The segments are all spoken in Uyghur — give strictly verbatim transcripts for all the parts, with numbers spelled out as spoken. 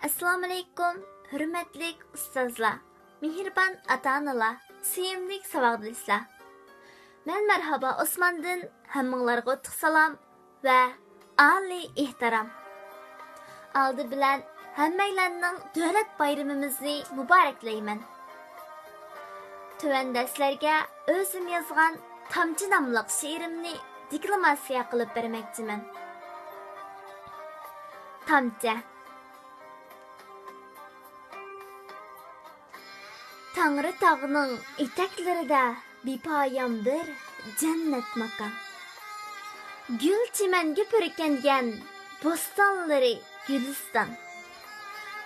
ئەسسالامۇئەلەيكۇم، ھۆرمەتلىك ئۇستازلار، مېھرىبان ئاتا-ئانىلار، سۆيۈملۈك ساۋاقداشلار. مەن مەرھابا ئوسماندىن ھەممىڭلارغا ئوتلۇق سالام ۋە ئالىي ئېھتىرام. ئالدى بىلەن ھەممەيلەننىڭ دۆلەت بايرىمىمىزنى مۇبارەكلەيمەن. تۆۋەندە سىلەرگە ئۆزۈم يازغان تامچە ناملىق شېئىرىمنى دېكلاماتسىيە قىلىپ بەرمەكچىمەن. تامچە. تەڭرىتاغنىڭ ئېتەكلىرىدە بىپايان بىر جەننەت ماكان. گۈل چىمەنگە پۈركەنگەن، بوستانلىرى گۈلىستان.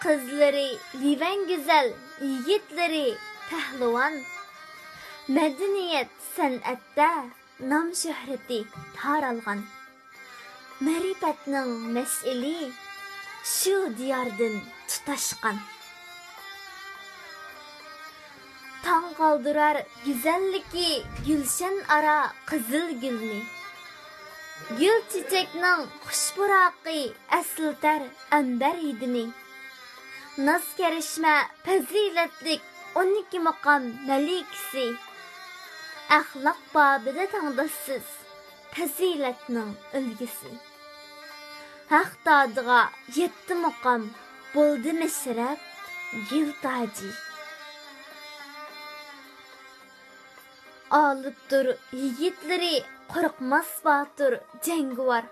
قىزلىرى لىۋەن گۈزەل، يىگىتلىرى پەھلىۋان. مەدەنىيەت سەنئەتتە نام شۆھرىتى تارالغان. مەرىپەتنىڭ مەشئىلى شۇ دىياردىن تۇتاشقان. تاڭ قالدۇرار گۈزەللىكى گۈلشەن ئارا قىزىل گۈلنى. گۈل چېچەكنىڭ خۇش پۇراقى ئەسلىتەر ئەمبەر ھىدىنى. ناز كەرىشمە پەزىلەتلىك ئون ئىككى مۇقام مەلىكىسى. ئەخلاق بابىدا تەڭداشسىز پەزىلەتنىڭ ئۈلگىسى. ھەق دادىغا يەتتە مۇقام بولدى مەشرەپ گۈل تاجى. ئالىپتۇر يىگىتلىرى قورقماس باتۇر جەڭگىۋار.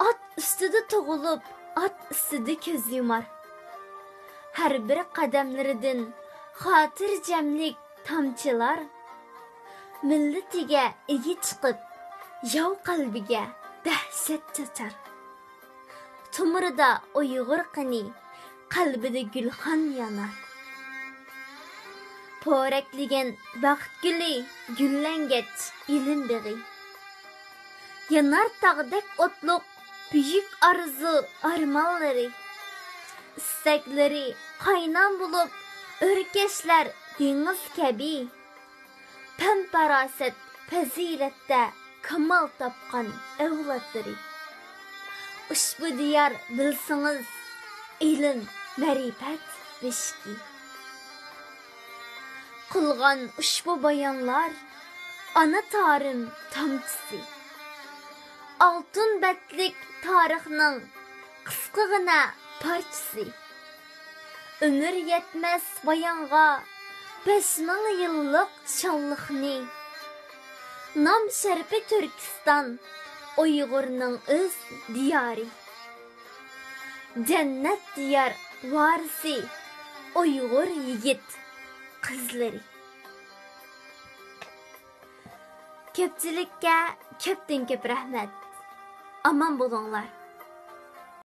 ئات ئۈستىدە تۇغۇلۇپ، ئات ئۈستىدە كۆز يۇمار. ھەر بىر قەدەملىرىدىن خاتىرجەملىك تامچىلار. مىللىتىگە ئىگە چىقىپ، ياۋ قەلبىگە دەھشەت چاچار. تومۇرىدا ئۇيغۇر قېنى، قەلبىدە گۈلخان يانار. پورەكلىگەن بەخت گۈلى، گۈللەنگەچ ئىلىم بېغى. يانار تاغدەك ئوتلۇق بۈيۈك ئارزۇ ئارمانلىرى. ئىستەكلىرى قاينام بولۇپ، ئۆركەشلەر دېڭىز كەبى. پەن-پاراسەت، پەزىلەتتە كامال تاپقان ئەۋلادلىرى. ئۇشبۇ دىيار بىلسىڭىز، ئىلىم، مەرىپەت بۆشۈكى. قىلغان ئۇشبۇ بايانلار ئانا تارىم تامچىسى. ئالتۇن بەتلىك تارىخنىڭ قىسقىغىنە پارچىسى. ئۆمۈر يەتمەس بايانغا بەش مىڭ يىللىق شانلىقنى. نام شەرىپى تۈركىستان، ئۇيغۇرنىڭ ئۆز دىيارى. جەننەت دىيار ۋارىسى، ئۇيغۇر يىگىت قىزلىرى. كۆپچىلىككە كۆپتىن كۆپ رەھمەت. ئامان بولۇڭلار.